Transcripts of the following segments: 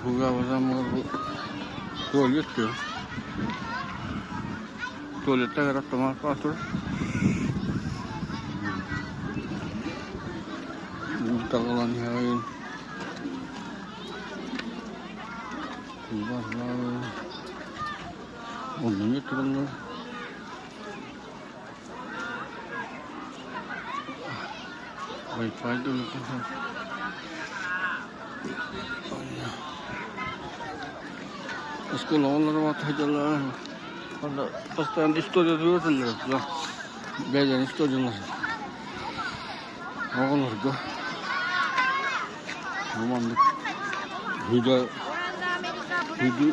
Токугава замогар бу туалет күө. Туалеттагар автомат баар турар. Таҕылан иһэҕин. Онно эмиэ тураллар. Wi-Fi Оскуола оҕолоро сылдьаллар. Постоянно история үөрэтэллэр. Бэйэлэрин историяларын. Оҕолорго бу маннык сүдү сүдү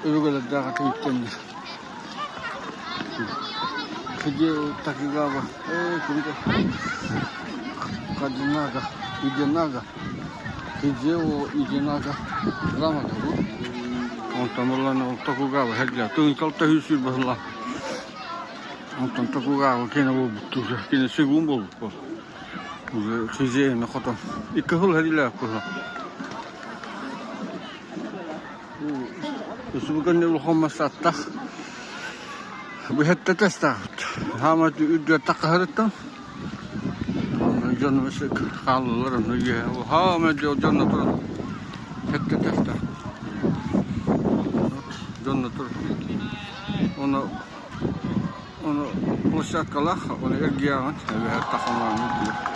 өбүгэлэрдээх этиттэннэр. Хидео Такигава, Кадинага, Иденага, Хидео Иденага грамота бу. Онтон ылан Токугава хердя. Тыын талта сүүр баһыла. Онтон Токугава кene буолбут уже. Кene сегун буолбут. Уже хозяина хотон. Икки сыл херилээх куһа. Үсүбүкэнни улахан массааттах бүһэттэтэ астаахпыт. Хаама үрдүгэр таххаһарыттан дьон хааллылар онно үөһэ хаама дьонно туран сэттэтэ астаах дьонно туран ону ону площадкалаах ону эргийэҕин эбэһээт тахамаан үрдүгэр.